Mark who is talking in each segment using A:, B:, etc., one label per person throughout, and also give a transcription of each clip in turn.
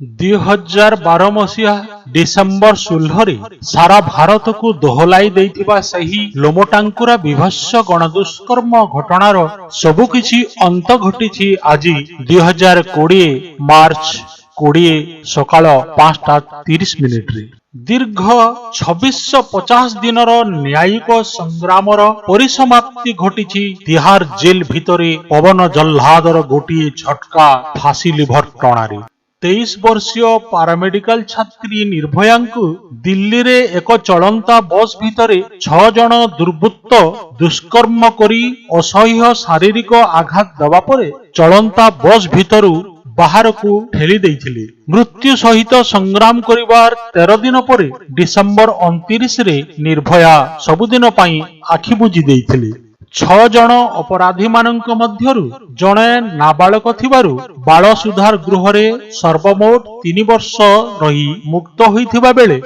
A: 2012 ମସିହା ଡିସେମ୍ବର 16ରେ ସାରା ଭାରତକୁ ଦୋହଲାଇ ଦେଇଥିବା ସେହି ଲୋମଟାଙ୍କୁରା ବୀଭତ୍ସ ଗଣଦୁଷ୍କର୍ମ ଘଟଣାର ସବୁକିଛି ଅନ୍ତ ଘଟିଛି ଆଜି 2020 ମାର୍ଚ୍ଚ 20 ସକାଳ 5ଟା 30 ମିନିଟରେ। ଦୀର୍ଘ 2650 ଦିନର ନ୍ୟାୟିକ ସଂଗ୍ରାମର ପରିସମାପ୍ତି ଘଟିଛି ତିହାର ଜେଲ ଭିତରେ ପବନ ଜହ୍ଲାଦର ଗୋଟିଏ ଝଟକା ଫାଶୀ ଲିଭର ଟଣାରେ। 23 ବର୍ଷୀୟ ପାରାମେଡିକାଲ ଛାତ୍ରୀ ନିର୍ଭୟାଙ୍କୁ ଦିଲ୍ଲୀରେ ଏକ ଚଳନ୍ତା ବସ୍ ଭିତରେ ଛଅ ଜଣ ଦୁର୍ବୃତ୍ତ ଦୁଷ୍କର୍ମ କରି ଅସହ୍ୟ ଶାରୀରିକ ଆଘାତ ଦେବା ପରେ ଚଳନ୍ତା ବସ୍ ଭିତରୁ ବାହାରକୁ ଠେଲି ଦେଇଥିଲେ। ମୃତ୍ୟୁ ସହିତ ସଂଗ୍ରାମ କରିବାର 13 ଦିନ ପରେ ଡିସେମ୍ବର 29ରେ ନିର୍ଭୟା ସବୁଦିନ ପାଇଁ ଆଖି ବୁଜି ଦେଇଥିଲେ। ଛଅ ଜଣ ଅପରାଧୀମାନଙ୍କ ମଧ୍ୟରୁ ଜଣେ ନାବାଳକ ଥିବାରୁ ବାଳ ସୁଧାର ଗୃହରେ ସର୍ବମୋଟ 3 ବର୍ଷ ରହି ମୁକ୍ତ ହୋଇଥିବା ବେଳେ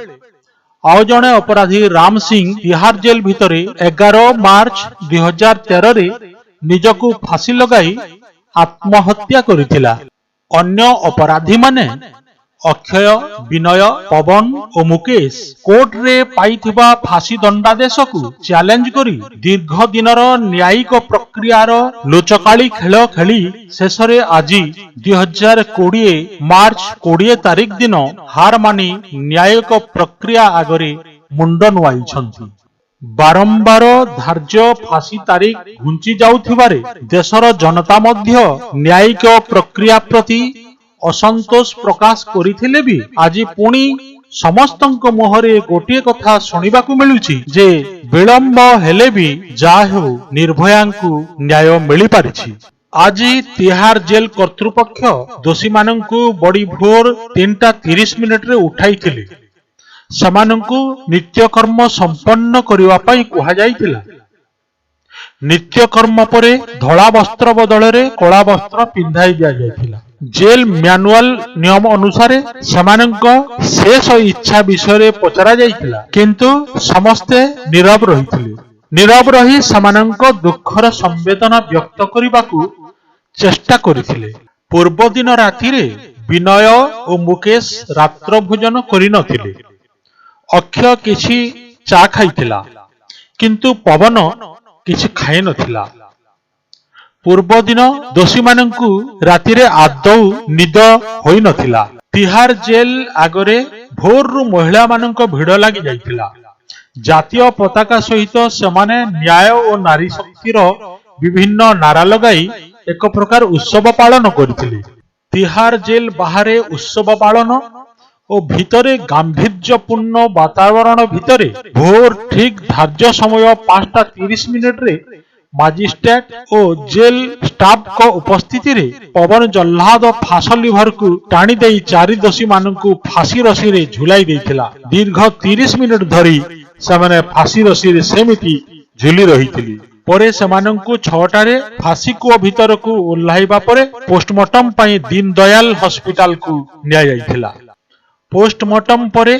A: ଆଉ ଜଣେ ଅପରାଧୀ ରାମ ସିଂ ତିହାର ଜେଲ ଭିତରେ 11 ମାର୍ଚ୍ଚ 2013ରେ ନିଜକୁ ଫାଶୀ ଲଗାଇ ଆତ୍ମହତ୍ୟା କରିଥିଲା। ଅନ୍ୟ ଅପରାଧୀମାନେ ଅକ୍ଷୟ, ବିନୟ, ପବନ ଓ ମୁକେଶ କୋର୍ଟରେ ପାଇଥିବା ଫାଶୀ ଦଣ୍ଡାଦେଶକୁ ଚ୍ୟାଲେଞ୍ଜ କରି ଦୀର୍ଘ ଦିନର ନ୍ୟାୟିକ ପ୍ରକ୍ରିୟାର ଲୁଚକାଳି ଖେଳ ଖେଳି ଶେଷରେ ଆଜି 2020 ମାର୍ଚ୍ଚ 20 ତାରିଖ ଦିନ ହାର ମାନି ନ୍ୟାୟିକ ପ୍ରକ୍ରିୟା ଆଗରେ ମୁଣ୍ଡ ନୁଆଇଛନ୍ତି। ବାରମ୍ବାର ଧାର୍ଯ୍ୟ ଫାଶୀ ତାରିଖ ଘୁଞ୍ଚି ଯାଉଥିବାରେ ଦେଶର ଜନତା ମଧ୍ୟ ନ୍ୟାୟିକ ପ୍ରକ୍ରିୟା ପ୍ରତି ଅସନ୍ତୋଷ ପ୍ରକାଶ କରିଥିଲେ ବି ଆଜି ପୁଣି ସମସ୍ତଙ୍କ ମୁହଁରେ ଗୋଟିଏ କଥା ଶୁଣିବାକୁ ମିଳୁଛି ଯେ ବିଳମ୍ବ ହେଲେ ବି ଯାହା ହେଉ ନିର୍ଭୟାଙ୍କୁ ନ୍ୟାୟ ମିଳିପାରିଛି। ଆଜି ତିହାର ଜେଲ କର୍ତ୍ତୃପକ୍ଷ ଦୋଷୀମାନଙ୍କୁ ବଡି ଭୋର 3ଟା 30 ମିନିଟରେ ଉଠାଇଥିଲେ। ସେମାନଙ୍କୁ ନିତ୍ୟକର୍ମ ସମ୍ପନ୍ନ କରିବା ପାଇଁ କୁହାଯାଇଥିଲା। ନିତ୍ୟକର୍ମ ପରେ ଧଳା ବସ୍ତ୍ର ବଦଳରେ କଳା ବସ୍ତ୍ର ପିନ୍ଧାଇ ଦିଆଯାଇଥିଲା। ଜେଲ ମ୍ୟାନୁଆଲ ନିୟମ ଅନୁସାରେ ସେମାନଙ୍କ ଶେଷ ଇଚ୍ଛା ବିଷୟରେ ପଚରା ଯାଇଥିଲା, କିନ୍ତୁ ସମସ୍ତେ ନୀରବ ରହିଥିଲେ। ନୀରବ ରହି ସେମାନଙ୍କ ଦୁଃଖର ସମ୍ବେଦନା ବ୍ୟକ୍ତ କରିବାକୁ ଚେଷ୍ଟା କରିଥିଲେ। ପୂର୍ବଦିନ ରାତିରେ ବିନୟ ଓ ମୁକେଶ ରାତ୍ର ଭୋଜନ କରିନଥିଲେ। ଅକ୍ଷୟ କିଛି ଚା ଖାଇଥିଲା, କିନ୍ତୁ ପବନ କିଛି ଖାଇନଥିଲା। ପୂର୍ବଦିନ ଦୋଷୀମାନଙ୍କୁ ରାତିରେ ଆଦୌ ନିଦ ହୋଇନଥିଲା। ତିହାର ଜେଲ ଆଗରେ ଭୋରରୁ ମହିଳାମାନଙ୍କ ଭିଡ଼ ଲାଗି ଯାଇଥିଲା। ଜାତୀୟ ପତାକା ସହିତ ସେମାନେ ନ୍ୟାୟ ଓ ନାରୀ ଶକ୍ତିର ବିଭିନ୍ନ ନାରା ଲଗାଇ ଏକ ପ୍ରକାର ଉତ୍ସବ ପାଳନ କରିଥିଲେ। ତିହାର ଜେଲ ବାହାରେ ଉତ୍ସବ ପାଳନ ଓ ଭିତରେ ଗାମ୍ଭୀର୍ଯ୍ୟପୂର୍ଣ୍ଣ ବାତାବରଣ ଭିତରେ ଭୋର ଠିକ ଧାର୍ଯ୍ୟ ସମୟ 5ଟା 30 ମିନିଟରେ ମାଜିଷ୍ଟ୍ରେଟ ଓ ଜେଲ ଷ୍ଟାଫଙ୍କ ଉପସ୍ଥିତିରେ ପବନ ଜହ୍ଲାଦ ଫାଶ ଲିଭରକୁ ଟାଣି ଦେଇ ଚାରି ଦୋଷୀମାନଙ୍କୁ ଫାଶୀ ରଶିରେ ଝୁଲାଇ ଦେଇଥିଲା। ଦୀର୍ଘ 30 ମିନିଟ ଧରି ସେମାନେ ଫାଶୀ ରଶିରେ ସେମିତି ଝୁଲି ରହିଥିଲେ। ପରେ ସେମାନଙ୍କୁ 6ଟାରେ ଫାଶୀ କୂଅ ଭିତରକୁ ଓହ୍ଲାଇବା ପରେ ପୋଷ୍ଟମର୍ଟମ ପାଇଁ ଦୀନଦୟାଲ ହସ୍ପିଟାଲକୁ ନିଆଯାଇଥିଲା। ପୋଷ୍ଟମର୍ଟମ ପରେ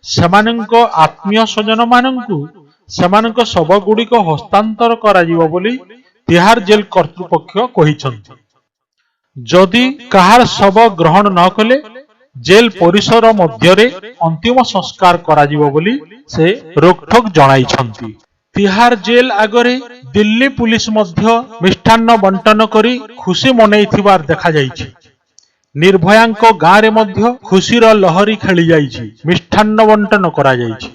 A: ସେମାନଙ୍କ ଆତ୍ମୀୟ ସ୍ୱଜନମାନଙ୍କୁ ସେମାନଙ୍କ ଶବଗୁଡ଼ିକ ହସ୍ତାନ୍ତର କରାଯିବ ବୋଲି ତିହାର ଜେଲ କର୍ତ୍ତୃପକ୍ଷ କହିଛନ୍ତି। ଯଦି କାହାର ଶବ ଗ୍ରହଣ ନ କଲେ ଜେଲ ପରିସର ମଧ୍ୟରେ ଅନ୍ତିମ ସଂସ୍କାର କରାଯିବ ବୋଲି ସେ ରୋକଠୋକ ଜଣାଇଛନ୍ତି। ତିହାର ଜେଲ ଆଗରେ ଦିଲ୍ଲୀ ପୁଲିସ ମଧ୍ୟ ମିଷ୍ଟାନ୍ନ ବଣ୍ଟନ କରି ଖୁସି ମନେଇଥିବାର ଦେଖାଯାଇଛି। ନିର୍ଭୟାଙ୍କ ଗାଁରେ ମଧ୍ୟ ଖୁସିର ଲହରୀ ଖେଳିଯାଇଛି। ମିଷ୍ଟାନ୍ନ ବଣ୍ଟନ କରାଯାଇଛି।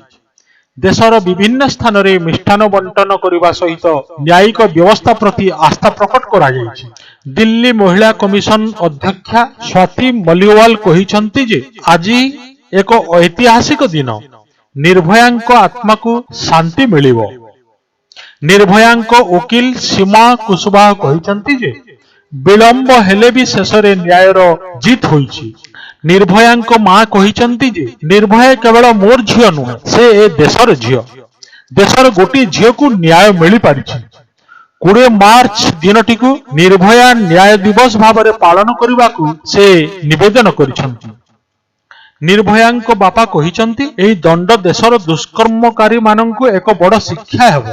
A: ଦେଶର ବିଭିନ୍ନ ସ୍ଥାନରେ ମିଷ୍ଟାନ୍ନ ବଣ୍ଟନ କରିବା ସହିତ ନ୍ୟାୟିକ ବ୍ୟବସ୍ଥା ପ୍ରତି ଆସ୍ଥା ପ୍ରକଟ କରାଯାଇଛି। ଦିଲ୍ଲୀ ମହିଳା କମିଶନ ଅଧ୍ୟକ୍ଷା ସ୍ୱାତୀ ମଲିୱାଲ କହିଛନ୍ତି ଯେ ଆଜି ଏକ ଐତିହାସିକ ଦିନ। ନିର୍ଭୟାଙ୍କ ଆତ୍ମାକୁ ଶାନ୍ତି ମିଳିବ। ନିର୍ଭୟାଙ୍କ ଓକିଲ ସୀମା କୁଶବାହ କହିଛନ୍ତି ଯେ ବିଳମ୍ବ ହେଲେ ବି ଶେଷରେ ନ୍ୟାୟର ଜିତ ହୋଇଛି। ନିର୍ଭୟାଙ୍କ ମା କହିଛନ୍ତି ଯେ ନିର୍ଭୟା କେବଳ ମୋର ଝିଅ ନୁହେଁ, ସେ ଏ ଦେଶର ଝିଅ। ଦେଶର ଗୋଟିଏ ଝିଅକୁ ନ୍ୟାୟ ମିଳିପାରିଛି। 20 ମାର୍ଚ୍ଚ ଦିନଟିକୁ ନିର୍ଭୟା ନ୍ୟାୟ ଦିବସ ଭାବରେ ପାଳନ କରିବାକୁ ସେ ନିବେଦନ କରିଛନ୍ତି। ନିର୍ଭୟାଙ୍କ ବାପା କହିଛନ୍ତି, ଏହି ଦଣ୍ଡ ଦେଶର ଦୁଷ୍କର୍ମକାରୀମାନଙ୍କୁ ଏକ ବଡ଼ ଶିକ୍ଷା ହେବ।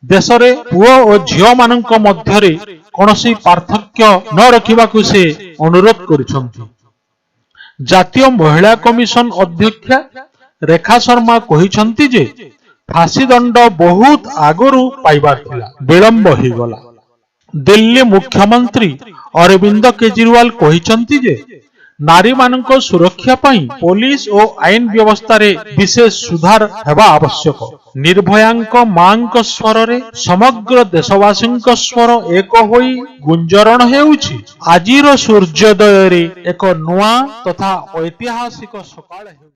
A: ଦେଶରେ ପୁଅ ଓ ଝିଅମାନଙ୍କ ମଧ୍ୟରେ କୌଣସି ପାର୍ଥକ୍ୟ ନ ରଖିବାକୁ ସେ ଅନୁରୋଧ କରିଛନ୍ତି। ଜାତୀୟ ମହିଳା କମିଶନ ଅଧ୍ୟକ୍ଷା ରେଖା ଶର୍ମା କହିଛନ୍ତି ଯେ ଫାଶୀ ଦଣ୍ଡ ବହୁତ ଆଗରୁ ପାଇବାର ଥିଲା, ବିଳମ୍ବ ହୋଇଗଲା। ଦିଲ୍ଲୀ ମୁଖ୍ୟମନ୍ତ୍ରୀ ଅରବିନ୍ଦ କେଜରିୱାଲ କହିଛନ୍ତି ଯେ ନାରୀମାନଙ୍କ ସୁରକ୍ଷା ପାଇଁ ପୋଲିସ ଓ ଆଇନ ବ୍ୟବସ୍ଥାରେ ବିଶେଷ ସୁଧାର ହେବା ଆବଶ୍ୟକ। ନିର୍ଭୟାଙ୍କ ମାଙ୍କ ସ୍ୱରରେ ସମଗ୍ର ଦେଶବାସୀଙ୍କ ସ୍ୱର ଏକ ହୋଇ ଗୁଞ୍ଜରଣ ହେଉଛି। ଆଜିର ସୂର୍ଯ୍ୟୋଦୟରେ ଏକ ନୂଆ ତଥା ଐତିହାସିକ ସକାଳ ହେଉଛି।